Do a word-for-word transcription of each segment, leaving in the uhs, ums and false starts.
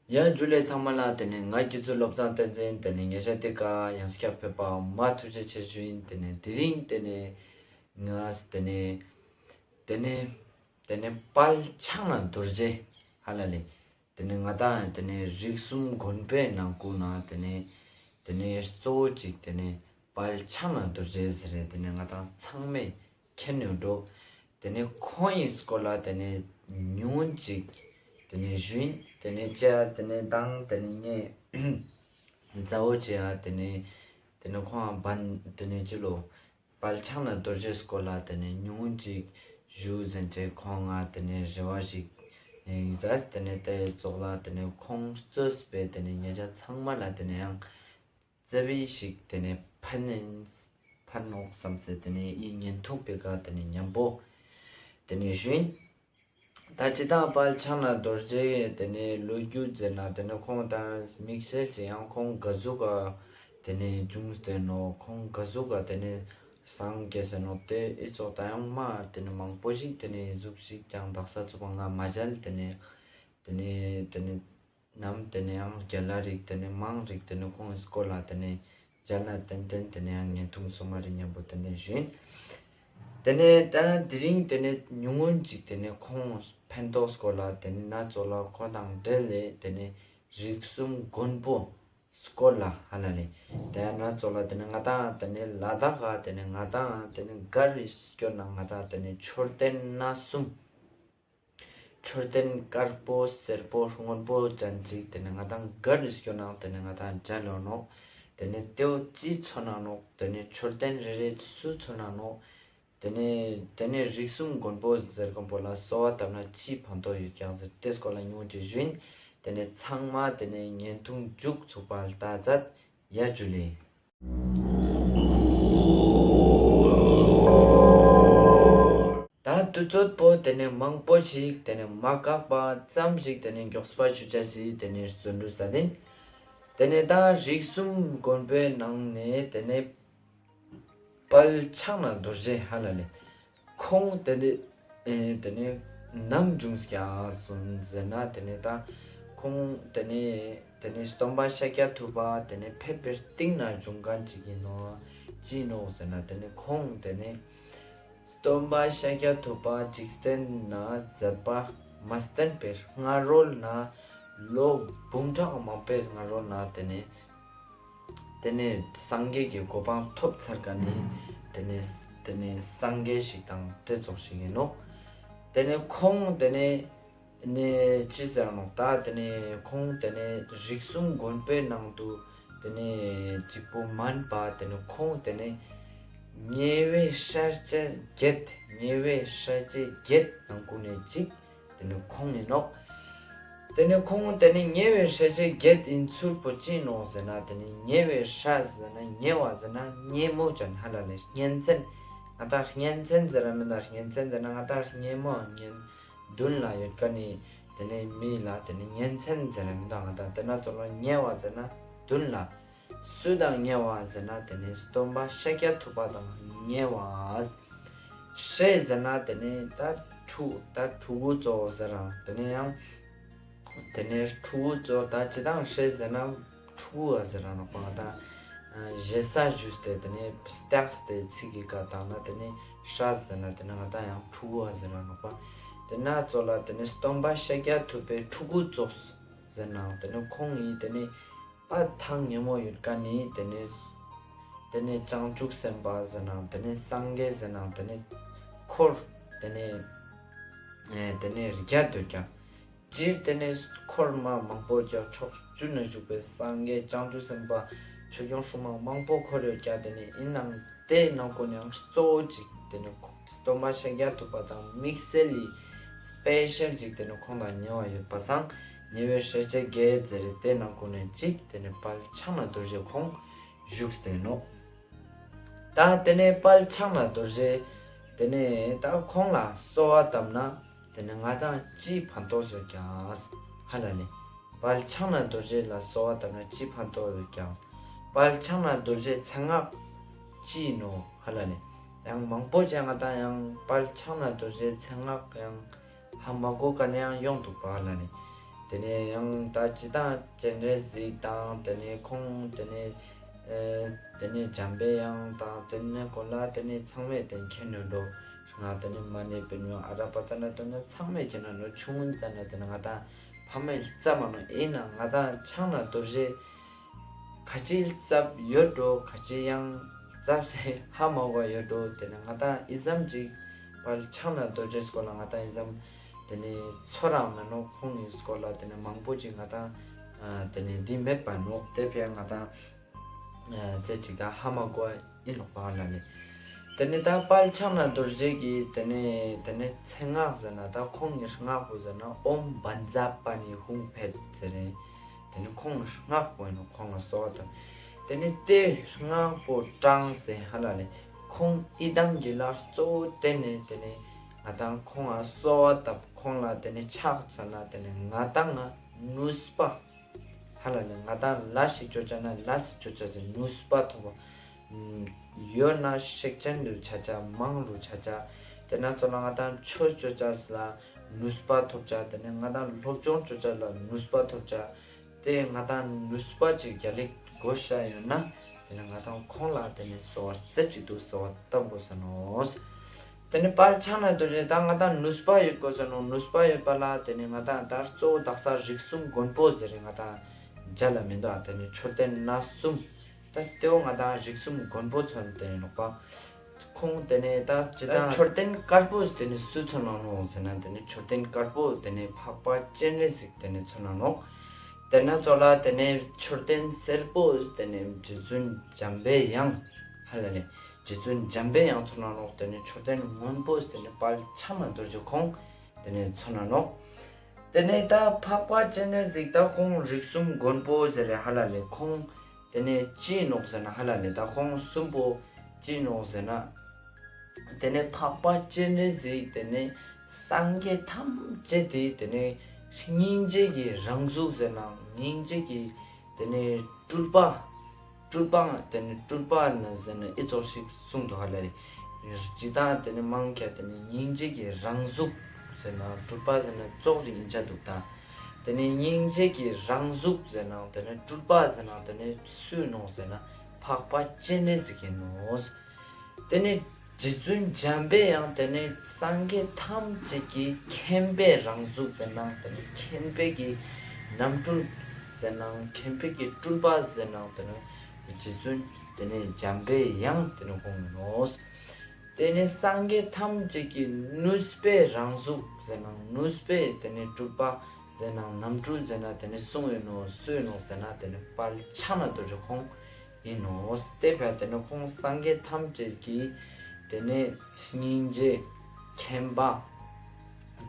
ཡ་ཇུ་ལེ་ཚང་མ་ལ། ཏེ་ནེ་ང་ཁྱེད་ཚོའི་བློ་བཟང་བསྟན་འཛིན། ཏེ་ནེ་ཉེ་ཞ་ཏེ་ཀ་ཡང་སྐྱར་ཕེབས་པ་མ་ཐུགས་རྗེ་ཆེ་ཞུ་ཡིན། ཏེ་ནེ་དེ་རིང་ཏེ་ནེ་ང་ཏེ་ནེ་ཏེ་ནེ་ཏེ་ནེ་དཔལ་ཕྱག་ན་རྡོ་རྗེ་ཧ་ལ་ལེ། ཏེ་ནེ་ང་དང་ཏེ་ནེ་རིགས་གསུམ་མགོན་པོའི་ནང་ཀུན་ན་ཏེ་ནེ་ཏེ་ནེ་གཙོ་བོ་ཅིག་ཏེ་ནེ་དཔལ་ཕྱག་ན་རྡོ་རྗེ་ཟེར་རེ་ཏེ་ནེ་ང་དང་ཚང་མས་མཁྱེན་ཡོད་འགྲོ། ཏེ་ནེ་ཁོང་ངི་སྐོར་ལ་ཏེ་ནེ་ཉུང་ངུན་ཅིག་ཏེ་ནེ་ཞུ་ཡིན། ཏེ་ནེ་ཅི་ཡ་ཏེ་ནེ་དང་ཏེ་ནེ་ངས་མཛའ་བོ་ཅི་ཡ་ཏེ་ནེ་ཏེ་ནེ་ཁོང་ང་བན་ཏེ་ནེ་ཅི་ལོ་དཔལ་ཕྱག་ན་རྡོ་རྗེའི་སྐོར་ལ་ཏེ་ནེ་ཉུང་ངུན་ཅིག་ཞུ་ཟེར་ཏེ་ཁོང་ང་ཏེ་ནེ་རེ་བ་ཞིག་ཨེ་ཡིན་ཙ། ཏེ་ནེ་ཏེ་ཙོགས་ལ་ཏེ་ནེ་ཁོང་གཙོས་པའི་ཏེ་ནེ་ཉེ་ཞ་ཚང་མ་ལ་ཏེ་ནེ་ཡང་རྩ་བའི་ཞིག་ཏེ་ནེ་ཕན་ཡིན་ཕན་ནོག་བསམ་སེ་ཏེ་ནེ་ཨི་བརྙན་ཐུང་པོའི་ཀ་ཏེ་ནེ་མཉམ་པོ་ཏེ་ནེ་ཞུ་ཡིན། ད་ཅི་དང་དཔལ་ཕྱག་ན་རྡོ་རྗེ་ཏེ་ནེ་ལོ་རྒྱུས་ཟེར་ན་ཏེ་ནེ་ཁོང་དང་དམིགས་བསལ་གྱི་ཡང་ཁོང་ག་ཟུག་ག་ཏེ་ནེ་བྱུང་སྟེ་ནོག། ཁོང་ག་ཟུག་ག་ཏེ་ནེ་སངས་རྒྱས་སེ་ནོག། ཏེ་ཨི་ཙོགས་ད་ཡང་མ་ཏེ་ནེ་མང་པོ་ཞིག་ཏེ་ནེ་ཟུག་ཞིག་ཀྱང་དག་ས་ཚུགས་པ་ང་མ་མཇལ། ཏེ་ནེ་ཏེ་ནེ་ཏེ་ནེ་ནམ་ཏེ་ནེ་ཡང་རྒྱལ་ལ་རིགས་ཏེ་ནེ་མང་རིགས་ཏེ་ནེ་ཁོང་གི་སྐོར་ལ་ཏེ་ནེ་མཇལ་ན་ཏན་ཏན་ཏེ་ནེ་ཡང་བརྙན་ཐུང་སོ་མ་རེ་མཉམ་པོ་ཏན་ཏན་ཞུ་ཡིན། ཏེ་ནེ་ད་དེ་རིང་ཏེ་ནེ་ཉུང་ངུན་ཅིག་ཏེ་ནེ་ཁོང་ཕན་ཐོགས་སྐོར་ལ་ཏེ་ནེ་ན་ཙོགས་ལ་ཁོང་དང་འབྲེལ་ལེ་ཏེ་ནེ་རིགས་གསུམ་མགོན་པོ་སྐོར་ལ་ཧ་ལ་ལེ། ཏེ་ན་ཙོགས་ལ་ཏེ་ནེ་ང་དང་ཏེ་ནེ་ལ་དྭགས་ཀ་ཏེ་ནེ་ང་དང་ཏེ་ནེ་གར་རི་སྐྱོད་ན་ང་དང་ཏེ་ནེ་མཆོད་རྟེན་སྣ་གསུམ། མཆོད་རྟེན་དཀར་པོ་སེར་པོ་སྔོན་པོ་ཅན་ཅིག་ཏེ་ནེ་ང་དང་གར་རི་སྐྱོད་ན་ཏེ་ནེ་ང་དང་མཇལ་ལོ་ནོག། ཏེ་ནེ་ཏེའོ་ཅི་མཚོན་ན་ནོག། ཏེ་ནེ་མཆོད་རྟེན་རེ་རེ་སུ་མཚོན་ན་ནོག། ཏེ་ནེ་ཏེ་ནེ་རིགས་གསུམ་མགོན་པོ་ཟེར་མཁན་པོ་ལ་གསོལ་བ་བཏབ་ན་ཅི་ཕན་ཐོགས་ཡོད་ཀྱག་ཟེར་ཏེ་སྐོར་ལ་ཉུང་ངུན་ཅིག་ཞུ་ཡིན། ཏེ་ནེ་ཚང་མ་ཏེ་ནེ་བརྙན་ཐུང་མཇུག་ཚུགས་པ་ལྟ་མཛད། ཡ་ཇུ་ལེ། ད་དུས་ཚོད་པོ་ཏེ་ནེ་མང་པོ་ཞིག་ཏེ་ནེ་མ་བཀག་པ་ཙམ་ཞིག་ཏེ་ནེ་མགྱོགས་པ་ཞུ་ཅེས་སི་ཏེ་ནེ་བརྩོན་འགྲུས་མཛད་ཡིན། ཏེ་ནེ་ད་རིགས་གསུམ་མགོན་པོའི་ནང་ནེ་ཏེ་ནེ་དཔལ་ཕྱག་ན་རྡོ་རྗེ་ཧ་ལ་ལེ། ཁོང་ཏེ་ནེ་ཨེ་ཏེ་ནེ་ནམ་བྱུང་ཀྱག་སོང་ཟེར་ན་ཏེ་ནེ་ད་ཁོང་ཏེ་ནེ་ཏེ་ནེ་སྟོན་པ་ཤཱཀྱ་ཐུབ་པ་ཏེ་ནེ་ཕེབས་པའི་སྟིང་ནེ་བྱུང་མཁན་ཅིག་ཡིན་ནོག། ཅི་ནོག་ཟེར་ན་ཏེ་ནེ་ཁོང་ཏེ་ནེ་སྟོན་པ་ཤཱཀྱ་ཐུབ་པ་འཇིག་རྟེན་ན་མཛད་པ་མ་བསྟན་པའི་སྔ་རོལ་ན་ལོ་འབུམ་ཕྲག་མང་པོའི་སྔ་རོལ་ན་ཏེ་ནེ་ཏེ་ནེ་སངས་རྒྱས་ཀྱི་གོ་འཕང་ཐོབ་ཚར་མཁན་ནི་ཏེ་ནེ་ཏེ་ནེ་སངས་རྒྱས་ཤིག་དང་ཏེ་ཙོགས་ཤིག་ཡིན་ནོག། ཏེ་ནེ་ཁོང་ཏེ་ནེ་ནེ་ཅི་ཟེར་ནོག། ད་ཏེ་ནེ་ཁོང་ཏེ་ནེ་རིགས་གསུམ་མགོན་པོའི་ནང་དུ་ཏེ་ནེ་གཅིག་པོ་མན་པ་ཏེ་ནེ་ཁོང་ཏེ་ནེ་ཉེ་བའི་སྲས་ཆེན་བརྒྱད། ཉེ་བའི་སྲས་ཆེན་བརྒྱད་ནང་ཀུན་ནེ་གཅིག་ཏེ་ནེ་ཁོང་ཡིན་ནོག། ཏེ་ནེ་ཁོང་ཏེ་ནེ་ཉེ་བའི་སྲས་ཆེན་བརྒྱད་ཡིན་ཚུལ་པོ་ཅི་ནོག་ཟེར་ན་ཏེ་ནེ་ཉེ་བའི་སྲས་ཟེར་ན་ཉེ་བ་ཟེར་ན་ཉེ་མོ་ཅན་ཧ་ལ་ལེ། གཉེན་ཚན། ང་དང་གཉེན་ཚན་ཟེར་ར་མེད་ན་གཉེན་ཚན་ཟེར་ན་ང་དང་ཉེ་མོ་གཉེན་མདུན་ལ་ཡོད་མཁན་ནི་ཏེ་ནེ་མི་ལ་ཏེ་ནེ་གཉེན་ཚན་ཟེར་ར་མེད་ན་ང་དང་ཏེ་ན་ཙོགས་ལ་ཉེ་བ་ཟེར་ན་མདུན་ལ། སུ་དང་ཉེ་བ་ཟེར་ན་ཏེ་ནེ་སྟོན་པ་ཤཱཀྱ་ཐུབ་པ་དང་ཉེ་བ། སྲས་ཟེར་ན་ཏེ་ནེ་ད་ཕྲུ་ད་ཕྲུ་གུ་ཙོགས་ཟེར་ར་ཏེ་ནེ་ཡང་ཏེ་ནེ་ཕྲུ་གུ་ཙོགས་ད་ཅི་དང་སྲས་ཟེར་ན་ཕྲུ་གུ་བ་ཟེར་ར་ནོག་པ་ང་དང་ཞེ་ས་ཞུས་ཏེ་ཏེ་ནེ་སྟགས་ཏེ་ཚིག་གི་ཀ་དང་ན་ཏེ་ནེ་སྲས་ཟེར་ན་ཏེ་ནེ་ང་དང་ཡང་ཕྲུ་གུ་བ་ཟེར་ར་ནོག་པ། ཏེ་ན་ཙོགས་ལ་ཏེ་ནེ་སྟོན་པ་ཤཱཀྱ་ཐུབ་པའི་ཕྲུ་གུ་ཙོགས་ཟེར་ནའང་ཏེ་ནེ་ཁོང་ངི་ཏེ་ནེ་ཨ་ཐང་ཉེ་མོ་ཡོད་མཁན་ནི་ཏེ་ནེ་ཏེ་ནེ་བྱང་ཆུབ་སེམས་དཔའ་ཟེར་ནའང་ཏེ་ནེ་སངས་རྒྱས་ཟེར་ནའང་ཏེ་ནེ་འཁོར་ཏེ་ནེ་ཨེ་ཏེ་ནེ་བརྒྱད་ཡོད་ཀྱག། སྤྱིར་ཏེ་ནེ་འཁོར་མ་མང་པོ་ཡོད་ཀྱག། ཕྱོགས་བཅུ་ན་བཞུགས་པའི་སངས་རྒྱས་བྱང་ཆུབ་སེམས་དཔའ་ཆོས་སྐྱོང་སྲུང་མ་མང་པོ་འཁོར་ཡོད་ཀྱག། ཏེ་ནེ་ཡིན་ནའང་ཏེའི་ནང་ཀུན་ནེ་ཡང་གཙོ་བོ་ཅིག་ཏེ་ནེ་སྟོན་པ་ཤཱཀྱ་ཐུབ་པ་དང་དམིགས་བསལ་ལི་སྤེ་ཤལ་ཅིག་ཏེ་ནེ་ཁོང་དང་ཉེ་བ་ཡོད་པ་སང་ཉེ་བའི་སྲས་ཆེན་བརྒྱད་ཟེར་རེ་ཏེའི་ནང་ཀུན་ནེ་ཅིག་ཏེ་ནེ་དཔལ་ཕྱག་ན་རྡོ་རྗེ་ཁོང་བཞུགས་ཏེ་ནོག། ད་ཏེ་ནེ་དཔལ་ཕྱག་ན་རྡོ་རྗེ་ཏེ་ནེ་ད་ཁོང་ལ་གསོལ་བ་བཏབ་ན་ཏེ་ནེ་ང་དང་ཅི་ཕན་ཐོགས་ཡོད་ཀྱག་ཧ་ལ་ལེ། དཔལ་ཕྱག་ན་རྡོ་རྗེ་ལ་གསོལ་བ་བཏབ་ན་ཅི་ཕན་ཐོགས་ཡོད་ཀྱག། དཔལ་ཕྱག་ན་རྡོ་རྗེ་མཚན་སྔགས་ཅི་ནོག་ཧ་ལ་ལེ། ཡང་མང་པོ་ཅིག་ང་དང་ཡང་དཔལ་ཕྱག་ན་རྡོ་རྗེ་མཚན་སྔགས་ཡང་ཧ་མ་གོ་མཁན་ཡང་ཡོང་འདུག་པ་ཧ་ལ་ལེ། དེ་ནས་ཡང་ད་ཅི་དང་སྤྱན་རས་གཟིགས་དང་དེ་ནས་ཁོང་དེ་ནས་ཨེ་དེ་ནས་འཇམ་པའི་དབྱངས་དང་དེ་ནས་གོ་ལ་དེ་ནས་ཚང་མས་དེ་མཁྱེན་ནོ་འགྲོ། ང་དེ་ནས་མ་ནས་པིན་ཡོང་ཨ་ར་པ་ཙ་ན་དོན་ན་ཚང་མས་མཁྱེན་ན་ནོ། ཆུང་ངུན་ཙ་ན་དེ་ནས་ང་དང་ཕ་མས་རྩ་མ་ནོ། ཨིན་ན་ང་དང་ཕྱག་ན་རྡོ་རྗེ་ཁ་ཅིག་རྩབ་ཡོད་འགྲོ། ཁ་ཅིག་ཡང་རྩབ་སེ་ཧ་མ་གོ་ཡོད་འགྲོ། དེ་ནས་ང་དང་ཨི་ཙམ་ཅིག་པར་ཕྱག་ན་རྡོ་རྗེ་སྐོར་ལ་ང་དང་ཨི་ཙམ་དེ་ནས་ཚོར་ར་མེད་ནོ། ཁོང་གི་སྐོར་ལ་དེ་ནས་མང་པོ་ཅིག་ང་དང་ཨ་དེ་ནས་འདི་མེད་པ་ནོ། དེ་ཕི་ཡ་ང་དང་ཨ་ཙེ་ཅིག་ད་ཧ་མ་གོ་ཨིན་ནོག་པ་ལ་ལེ། དེ་ནས་ད་དཔལ་ཕྱག་ན་རྡོ་རྗེ་གི་དེ་ནས་དེ་ནས་མཚན་སྔགས་ཟེར་ན་ད་ཁོང་གི་སྔགས་པོ་ཟེར་ན་ཨོཾ་བཛྲ་པཱ་ཎི་ཧཱུྃ་ཕཊ་ཟེར་རེ། དེ་ནས་ཁོང་གི་སྔགས་པོ་ཨིན་ནོ། ཁོང་ལ་གསོལ་བ་བཏབ། དེ་ནས་དེ་སྔགས་པོ་བགྲངས་སེ་ཧ་ལ་ལེ། ཁོང་ཡི་དམ་གྱི་ལྷ་གཙོ་བོ་དེ་ནས་དེ་ནས་ང་དང་ཁོང་ལ་གསོལ་བ་བཏབ། ཁོང་ལ་དེ་ནས་ཕྱག་འཚལ་ན་དེ་ནས་ང་དང་ང་ནུས་པ་ཧ་ལ་ལེ། ང་དང་ལ་ཞིག་ཅོ་ཅ་ན་ལ་ཞིག་ཅོ་ཅ་ཟེར་ནུས་པ་ཐོབ་པ། ཡོད་ན་ཤེག་ཅན་རུ་ཆ་ཆ་མང་རུ་ཆ་ཆ། དེ་ན་ཚོ་ལ་ང་དང་ཆོས་ཅོ་ཅ་ལ་ནུས་པ་ཐོབ་ཅ། དེ་ནས་ང་དང་སློབ་སྦྱོང་ཅོ་ཅ་ལ་ནུས་པ་ཐོབ་ཅ། དེ་ང་དང་ནུས་པ་ཅིག་རྒྱལ་ལེགས་དགོས་ཤ་ཡོད་ན་དེ་ནས་ང་དང་ཁོང་ལ་དེ་ནས་གསོལ་བ་རྩེ་གཅིག་ཏུ་གསོལ་བ་བཏབ་དགོས་ས་ནོ། དེ་ནས་དཔལ་ཕྱག་ན་རྡོ་རྗེ་ད་ང་དང་ནུས་པ་ཡོད་དགོས་ས་ནོ། ནུས་པ་ཡོད་པ་ལ་དེ་ནས་ང་དང་ད་གཙོ་བོ་དག་ས་རིགས་གསུམ་མགོན་པོ་ཟེར་རེ་ང་དང་མཇལ་ལ་མི་འདུག་ཨ། དེ་ནས་མཆོད་རྟེན་སྣ་གསུམ། ད་དེའོ་ང་དང་རིགས་གསུམ་མགོན་པོ་ཚོ་དེ་ནས་ནོག་པ། ཁོང་དེ་ནས་ད་ཅི་ད་མཆོད་རྟེན་དཀར་པོ་དེ་ནས་སུ་ཚོ་ནང་ནོག་ཟེར་ན་དེ་ནས་མཆོད་རྟེན་དཀར་པོ་དེ་ནས་འཕགས་པ་སྤྱན་རས་གཟིགས་དེ་ནས་ཚོ་ནང་ནོག། དེ་ན་ཚོ་ལ་དེ་ནས་མཆོད་རྟེན་སེར་པོ་དེ་ནས་རྗེ་བཙུན་འཇམ་པའི་དབྱངས་ཧ་ལ་ལེ། རྗེ་བཙུན་འཇམ་པའི་དབྱངས་ཚོ་ནང་ནོག། དེ་ནས་མཆོད་རྟེན་སྔོན་པོ་དེ་ནས་དཔལ་ཕྱག་ན་རྡོ་རྗེ་ཁོང་དེ་ནས་ཚོ་ནང་ནོག། དེ་ནས་ད་འཕགས་པ་སྤྱན་རས་གཟིགས་ད་ཁོང་རིགས་གསུམ་མགོན་པོ་ཟེར་རེ་ཧ་ལ་ལེ། ཁོང་དེ་ནས་ཅི་ནོག་ཟེར་ན་ཧ་ལ་ལེ། ད་ཁོང་གསུམ་པོ་ཅི་ནོག་ཟེར་ན། དེ་ནས་འཕགས་པ་སྤྱན་རས་གཟིགས་དེ་ནས་སངས་རྒྱས་ཐམས་ཅད་དེ་དེ་ནས་སྙིང་རྗེ་གི་རང་གཟུགས་ཟེར་ན་སྙིང་རྗེ་གི་དེ་ནས་སྤྲུལ་པ། སྤྲུལ་པ་དེ་ནས་སྤྲུལ་པ་ན་ཟེར་ན་ཨི་ཙོགས་ཤིག་གསུངས་འདུག་ཧ་ལ་ལེ། ཇི་ལྟར་དེ་ནས་མང་ཁྱ་དེ་ནས་སྙིང་རྗེ་གི་རང་གཟུགས་ཟེར་ན་སྤྲུལ་པ་ཟེར་ན་ཙོགས་རིགས་ཨིན་ཆ་འདུག་ད། དེ་ནས་སྙིང་རྗེ་གི་རང་གཟུགས་ཟེར་ན་དེ་ནས་སྤྲུལ་པ་ཟེར་ན་དེ་ནས་སུ་ནོག་ཟེར་ན་འཕགས་པ་སྤྱན་རས་གཟིགས་ཨིན་ནོག། དེ་ནས་རྗེ་བཙུན་འཇམ་པའི་དབྱངས་དེ་ནས་སངས་རྒྱས་ཐམས་ཅད་ཀྱི་མཁྱེན་པའི་རང་གཟུགས་ཟེར་ན་དེ་ནས་མཁྱེན་པའི་གི་རྣམ་སྤྲུལ་ཟེར་ན་མཁྱེན་པའི་གི་སྤྲུལ་པ་ཟེར་ན་དེ་ནས་རྗེ་བཙུན་དེ་ནས་འཇམ་པའི་དབྱངས་དེ་ནས་ཁོང་ཨིན་ནོག། དེ་ནས་སངས་རྒྱས་ཐམས་ཅད་ཀྱི་ནུས་པའི་རང་གཟུགས་ཟེར་ན་ནུས་པའི་དེ་ནས་སྤྲུལ་པ་ཟེར་ན་རྣམ་སྤྲུལ་ཟེར་ན་དེ་ནས་གསུངས་ཡོད་ནོག། སུ་ཡོད་ནོག་ཟེར་ན་དེ་ནས་དཔལ་ཕྱག་ན་རྡོ་རྗེ་ཁོང་ཨིན་ནོག། དེ་ཕི་ཡ་དེ་ནས་ཁོང་སངས་རྒྱས་ཐམས་ཅད་ཀྱི་དེ་ནས་སྙིང་རྗེ་མཁྱེན་པ་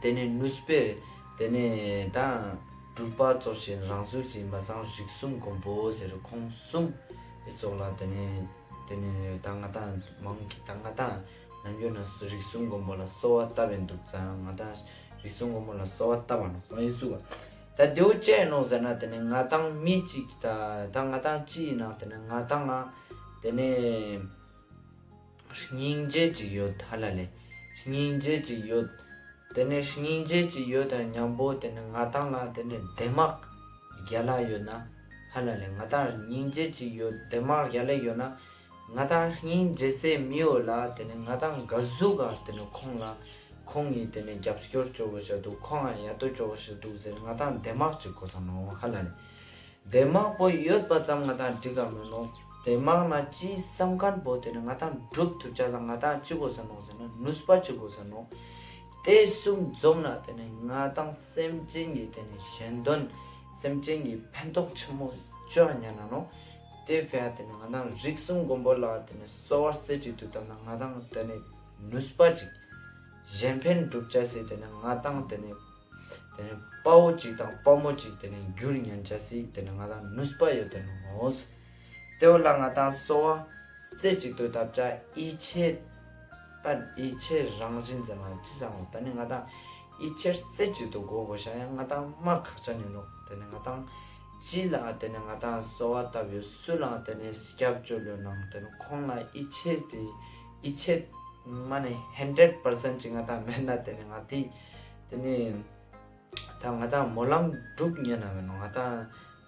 དེ་ནས་ནུས་པའི་དེ་ནས་ད་སྤྲུལ་པ་ཙོགས་ཤིག་རང་གཟུགས་ཤིག་ཨིན་པ་སང་རིགས་གསུམ་མགོན་པོ་ཟེར་ཁོང་གསུམ་ཨི་ཙོགས་ལ་དེ་ནས་དེ་ནས་ད་ང་དང་མང་གི་ད་ང་དང་ནམ་རྒྱུན་ན་རིགས་གསུམ་མགོན་པོ་ལ་གསོལ་བ་བཏབ་ཡིན་འདུག་ཙང་ང་དང་རིགས་གསུམ་མགོན་པོ་ལ་གསོལ་བ་བཏབ་པ་ནོག་ཨི་ཟུག་པ། ད་དེའོ་ཅི་ནོག་ཟེར་ན་དེ་ནས་ང་དང་མི་གཅིག་ད་ད་ང་དང་ཅི་ཡིན་ན་དེ་ནས་ང་དང་ལ་དེ་ནས་སྙིང་རྗེ་ཅིག་ཡོད་ཧ་ལ་ལེ། སྙིང་རྗེ་ཅིག་ཡོད། དེ་ནས་སྙིང་རྗེ་ཅིག་ཡོད་དང་མཉམ་པོ་དེ་ནས་ང་དང་ལ་དེ་ནས་དེ་མག་རྒྱལ་ལ་ཡོད་ན་ཧ་ལ་ལེ། ང་དང་སྙིང་རྗེ་ཅིག་ཡོད་དེ་མག་རྒྱལ་ལ་ཡོད་ན་ང་དང་སྙིང་རྗེ་སེ་མི་འོ་ལ་དེ་ནས་ང་དང་ག་ཟུག་ག་དེ་ནས་ཁོང་ལ་ཁོང་གི་དེ་ནས་རྒྱབ་སྐྱོར་ཅོ་གོ་ཤ་འདུག། ཁོང་ང་ཡ་ཏོ་ཅོ་གོ་ཤ་འདུག་ཟེར་ང་དང་དེ་མག་ཅིག་གོ་ས་ནོག་ཧ་ལ་ལེ། དེ་མག་པོ་ཡོད་པ་ཙམ་ང་དང་འགྲིག་ག་མི་ནོག། དེ་མག་ན་ཅི་སམ་ཁན་པོ་དེ་ནི་ང་དང་སྒྲུབ་ཐུབ་ཅ་ལ་ང་དང་ཅི་གོས་ས་ནོག་ཟེར་ན་ནུས་པ་ཅིག་གོས་ས་ནོག། དེ་གསུམ་འཛོམས་ན་དེ་ནི་ང་དང་སེམས་ཅན་གྱི་དེ་ནི་གཞན་དོན་སེམས་ཅན་གྱི་ཕན་ཐོགས་ཆེན་མོ་ཅོ་ཉན་ན་ནོག། དེ་ཕི་ཡ་དེ་ནི་ང་དང་རིགས་གསུམ་མགོན་པོ་ལ་དེ་ནི་གསོལ་བ་རྩེ་གཅིག་ཏུ་བཏབ་ན་ང་དང་དེ་ནི་ནུས་པ་ཅིག་གཞན་ཕན་སྒྲུབ་ཅ་སི་དེ་ནི་ང་དང་དེ་ནི་དེ་ནི་དཔའ་བོ་གཅིག་དང་དཔའ་མོ་གཅིག་དེ་ནི་འགྱུར་ཉན་ཅ་སི་དེ་ནི་ང་དང་ནུས་པ་ཡོད་དེ་ནོག། དེ་བོ་ལ་ང་དང་གསོལ་བ་རྩེ་གཅིག་ཏུ་བཏབ་ཅ་ཡིད་ཆེས་པ་ཡིད་ཆེས་རང་བཞིན་ཟེར་ན་ཅི་ཟེར་ནོག། ད་ནི་ང་དང་ཡིད་ཆེས་རྩེ་གཅིག་ཏུ་གོ་གོས་ཤ་ཡང་ང་དང་མ་ཁག་ཅན་ཡིན་ནོག། དེ་ནི་ང་དང་ཅི་ལ་དེ་ནི་ང་དང་གསོལ་བ་བཏབ་ཡོད་སུ་ལ་དེ་ནི་སྐྱབས་བཅོལ་ཡོད་ནང་དེ་ནི་ཁོང་ལ་ཡིད་ཆེས་དེ་ཡིད་ཆེས་མ་ནི་ཧན་ཌེཌ་པར་སེན་ཊ་ཅིག་ང་དང་མེད་ན་དེ་ནི་ང་དེ་དེ་ནི་ ད་ང་ཏང་སྨོན་ལམ་སྒྲུབ་ཉན་ན་མེད་ནོག། ང་ཏང་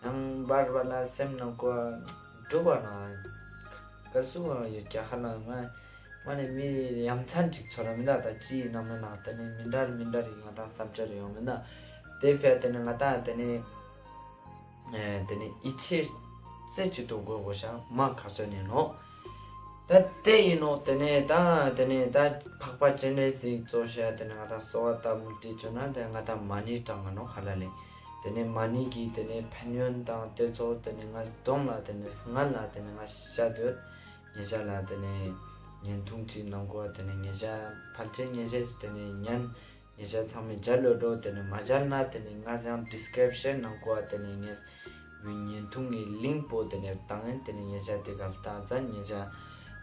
ཡང་བར་བར་ལ་སེམས་ནང་ཀོ་སྒྲུབ་པ་ན་ག་སུ་ཡོད་ཀྱག་ཧ་ལ། ང་ང་ནི་མི་ཡ་མཚན་ཅིག་ཚོར་ར་མི་འདུག། ད་ཅི་ཡིན་ནམ་མེད་ན་དེ་ནི་མི་འདྲ་མི་འདྲ་རིག་ང་ཏང་བསམ་འཆར་ཡོང་མེད་ན། དེ་ཕི་ཡ་དེ་ནི་ང་ཏང་དེ་ནི་ཨེ་དེ་ནི་ཡིད་ཆེས་རྩེ་གཅིག་ཏུ་དགོས་དགོས་ཤ་མ་ཁག་ཅན་ཡིན་ནོག། ད་དེ་ཡིན་ནོག། དེ་ནས་ད་དེ་ནས་ད་འཕགས་པ་སྤྱན་རས་གཟིགས་གཙོ་ཤ་དེ་ནས་ང་ཏང་གསོལ་བ་བཏབ་མུ་ཏི་བཅོ་ན་དེ་ང་ཏང་མ་ཎི་བགྲང་ང་ནོག་ཧ་ལ་ལེ། དེ་ནས་མ་ཎི་གི་དེ་ནས་ཕན་ཡོན་དང་དེ་ཚོ་དེ་ནས་ང་གདོང་ལ་དེ་ནས་སྔན་ལ་དེ་ནས་ང་ཤ་དོད་ཉེ་ཞ་ལ་དེ་ནས་བརྙན་ཐུང་ཅིག་ནང་གོ་དེ་ནས་ཉེ་ཞ་ཕལ་ཆེར་ཉེ་ཞ་དེ་ནས་ཉན། ཉེ་ཞ་ཚང་མས་མཇལ་ལོ་འགྲོ། དེ་ནས་མ་མཇལ་ན་དེ་ནས་ང་ཚང་ཌིསི་ཀྲིབ་ཤན་ནང་གོ་དེ་ནས་ངས་བརྙན་ཐུང་གི་ལིངཀ་པོ་དེ་ནས་བཏང་ཡིན། དེ་ནས་ཉེ་ཞ་དེ་ག་ལྟ་ཙ་ཉེ་ཞ་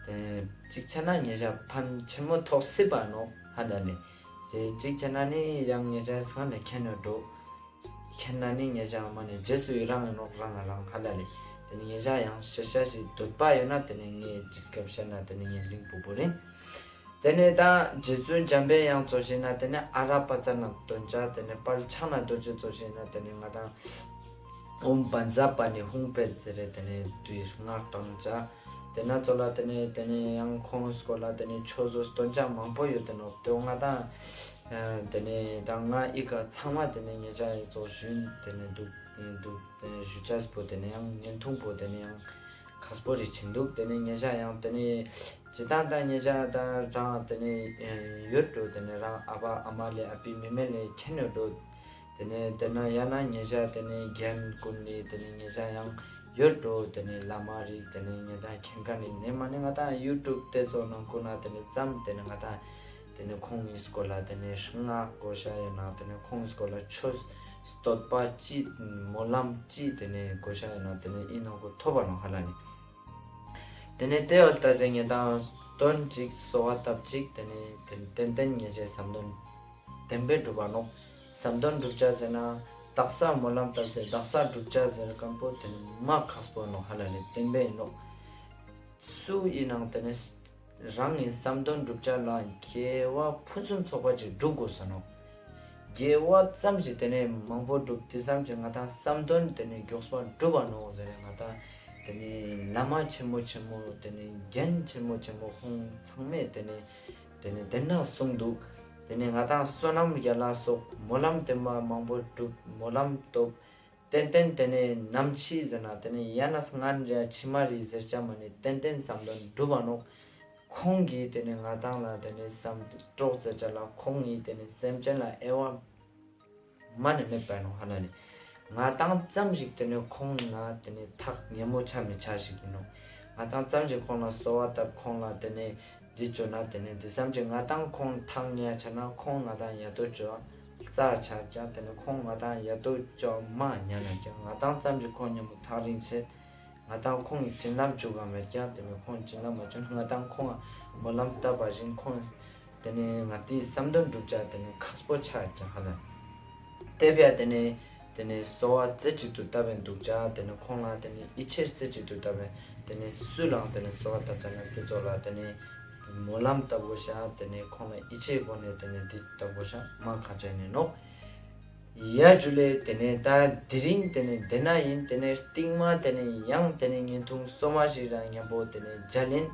དེ་ནས་ཅིག་ཆ་ན་ཉེ་ཞ་ཕན་ཆེན་མོ་ཐོགས་སྲིད་པ་ནོག་ཧ་ལ་ནི། དེ་ཅིག་ཆ་ན་ནི་ཡང་ཉེ་ཞ་སྔ་ནས་མཁྱེན་ནོ་འགྲོ། མཁྱེན་ན་ནི་ཉེ་ཞ་མ་ནས་རྗེས་སུ་ཡི་རང་ཡིན་ནོག་རང་ང་རང་ཧ་ལ་ནི། དེ་ནས་ཉེ་ཞ་ཡང་ཤེས་ཤ་ཞིག་འདོད་པ་ཡོད་ན་དེ་ནས་ངའི་ཌིསི་ཀྲིབ་ཤན་ན་དེ་ནས་ངའི་ལིངཀ་པོ་བོར་ཡིན། དེ་ནས་ད་རྗེ་བཙུན་འཇམ་པའི་དབྱངས་གཙོ་ཤེས་ན་དེ་ནས་ཨ་ར་པ་ཙ་ན་འདོན་ཆ། དེ་ནས་དཔལ་ཕྱག་ན་རྡོ་རྗེ་གཙོ་ཤེས་ན་དེ་ནས་ང་ཏང་ཨོཾ་བཛྲ་པཱ་ཎི་ཧཱུྃ་ཕཊ་ཟེར་རེ་དེ་ནས་དུས་སྔགས་བགྲང་ཆ། དེ་ན་ཚོ་ལ་དེ་ནས་དེ་ནས་ཡང་ཁོང་སྐོར་ལ་དེ་ནས་ཆོས་བཟོ་འདོན་ཆ་མང་པོ་ཡོད་དེ་ནོག། དེ་ང་ཏང་ཨ་དེ་ནས་ད་ང་ཨི་ཀ་ཚང་མ་དེ་ནས་ཉེ་ཞ་ཡི་གཙོ་ཞུན་དེ་ནས་འདུག་འདུག་དེ་ནས་ཞུ་ཆས་པོ་དེ་ནས་ཡང་བརྙན་ཐུང་པོ་དེ་ནས་ཡང་ཁས་པོ་རེ་ཆིན་འདུག། དེ་ནས་ཉེ་ཞ་ཡང་དེ་ནས་ཇི་ལྟར་ད་ཉེ་ཞ་ད་རང་དེ་ནས་ཡོད་འགྲོ། དེ་ནས་རང་ཨ་ཕ་ཨ་མ་ལས་ཨ་པི་མེ་མེ་ལས་མཁྱེན་ཡོད་འགྲོ། དེ་ནས་དེ་ན་ཡང་ན་ཉེ་ཞ་དེ་ནས་རྒན་ཀུན་ནས་དེ་ནས་ཉེ་ཞ་ཡང་ཡོད་འགྲོ། དེ་ནས་བླ་མ་རིགས་དེ་ནས་ཉེ་ཞ་མཁྱེན་མཁན་ནི་ནས་མ་ནས་ང་ཏང་ཡུ་ཊུབ་དེ་ཚོ་ནང་ཁོ་ན་དེ་ནས་ཙམ་དེ་ནས་ང་ཏང་དེ་ནས་ཁོང་གི་སྐོར་ལ་དེ་ནས་སྔགས་གོ་ཤ་ཡོད་ན་དེ་ནས་ཁོང་གི་སྐོར་ལ་ཆོས་བསྟོད་པ་ཅི་སྨོན་ལམ་ཅི་དེ་ནས་གོ་ཤ་ཡོད་ན་དེ་ནས་ཨི་ནང་ཁོ་ཐོབ་པ་ནོག་ཧ་ལ་ནི། དེ་ནས་དེ་འོལ་ལྟ་ཟེར་ངེ་དང་སྟོན་ཅིག་གསོལ་བ་བཏབ་ཅིག། དེ་ནས་དེ་ཏན་ཏན་ཉེ་ཞའི་བསམ་དོན་བདེན་པའི་འགྲུབ་པ་ནོག། བསམ་དོན་འགྲུབ་ཆ་ཟེར་ན་དག་ས་སྨོན་ལམ་བཏབ་ཟེར་དག་ས་འགྲུབ་ཆ་ཟེར་མཁན་པོ་དེ་ནི་མ་ཁག་པོ་ནོག་ཧ་ལ་ནི་བདེན་པའི་ནོག། སུ་ཡིན་ནང་དེ་ནས་རང་གི་བསམ་དོན་འགྲུབ་ཆ་ལ་དགེ་བ་ཕུན་སུམ་ཚོགས་པ་ཅིག་སྒྲུབ་དགོས་ས་ནོག། དགེ་བ་ཙམ་ཞིག་དེ་ནས་མང་པོ་སྒྲུབ་དེ་ཙམ་ཞིག་ང་ཏང་བསམ་དོན་དེ་ནས་མགྱོགས་པ་འགྲུབ་པ་ནོག་ཟེར་ནས་ང་ཏང་དེ་ནས་བླ་མ་ཆེན་མོ་ཆེན་མོ་དེ་ནས་རྒན་ཆེན་མོ་ཆེན་མོ་ཁོང་ཚང་མས་དེ་ནས་དེ་ནས་དེ་ན་གསུངས་འདུག། དེ་ནས་ང་ཏང་བསོད་ནམས་ཡར་ལ་སོགས་སྨོན་ལམ་བདེན་པ་མང་པོ་སྒྲུབ་སྨོན་ལམ་ཐོབ། ཏན་ཏན་དེ་ནས་ནམ་འཆི་ཟེར་ན་དེ་ནས་ཡང་ན་སྔན་རེ་ཕྱི་མ་རེ་ཟེར་ཆ་མ་ནས་ཏན་ཏན་བསམ་དོན་འགྲུབ་པ་ནོག། ཁོང་གིས་དེ་ནས་ང་ཏང་ལ་དེ་ནས་བསམ་གྲོགས་ཟེར་ཆ་ལ་ཁོང་གིས་དེ་ནས་སེམས་ཅན་ལ་དབྱེ་བ་མ་ནས་མེད་པ་ནོག་ཧ་ལ་ནི། ང་ཏང་ཙམ་ཞིག་དེ་ནས་ཁོང་ན་དེ་ནས་ཐག་ཉེ་མོ་ཆ་མི་ཆ་ཞིག་ཡིན་ནོག། ང་ཏང་ཙམ་ཞིག་ཁོང་ལ་གསོལ་བ་བཏབ་ཁོང་ལ་དེ་ནས་འདི་བཅོ་ན་དེ་ནས་འདི་ཙམ་ཞིག་ང་ཏང་ཁོང་ཐག་ཉེ་ཆ་ན་ཁོང་ང་ཏང་ཡ་ཏོ་བཅོ་རྩ་ཆ་ཀྱང་དེ་ནས་ཁོང་ང་ཏང་ཡ་ཏོ་བཅོ་མ་ཉན་ན་ཀྱང་ང་ཏང་ཙམ་ཞིག་ཁོང་ཉེ་མོ་ཐག་རིང་ཆེད་ང་ཏང་ཁོང་གི་བྱིན་རླབས་འཇུག་ག་མེད་ཀྱང་དེ་ནས་ཁོང་བྱིན་རླབས་མ་བྱུང་ང་ཏང་ཁོང་སྨོན་ལམ་བཏབ་པ་བཞིན་ཁོང་དེ་ནས་ང་ཏིའི་བསམ་དོན་འགྲུབ་ཆ་དེ་ནས་ཁག་པོ་ཆ་ཀྱང་ཧ་ལ། དེ་བས་དེ་ནས་དེ་ནས་གསོལ་བ་རྩེ་གཅིག་ཏུ་བཏབ་པའི་འདུག་ཆ་དེ་ནས་ཁོང་ལ་དེ་ནས་ཡིད་ཆེས་རྩེ་གཅིག་ཏུ་བཏབ་པའི་དེ་ནས་སུ་ལའང་དེ་ནས་གསོལ་བ་བཏབ་ཆ་ན་དེ་ཚོ་ལ་དེ་ནས་སྨོན་ལམ་བཏབ་དགོས་ཤ་དེ་ནས་ཁོང་ལ་ཡིད་ཆེས་སྒོ་ནས་དེ་ནས་འདི་བཏབ་དགོས་ཤ་མ་ཁ་བྱས་ནས་ནོག། ཡ་ཇུ་ལེ། དེ་ནས་ད་དེ་རིང་དེ་ནས་དེ་ན་ཡིན། དེ་ནས་རྟིང་མ་དེ་ནས་ཡང་དེ་ནས་བརྙན་ཐུང་སོ་མ་ཞིག་རང་མཉམ་པོ་དེ་ནས་མཇལ་ཡིན།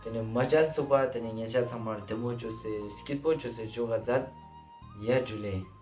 དེ་ནས་མ་མཇལ་ཚུགས་པ་དེ་ནས་ཉེ་ཞ་ཚང་མར་བདེ་མོ་བཅོས་སེ་སྐྱིད་པོ་བཅོས་སེ་བཞུགས་ག་མཛད། ཡ་ཇུ་ལེ།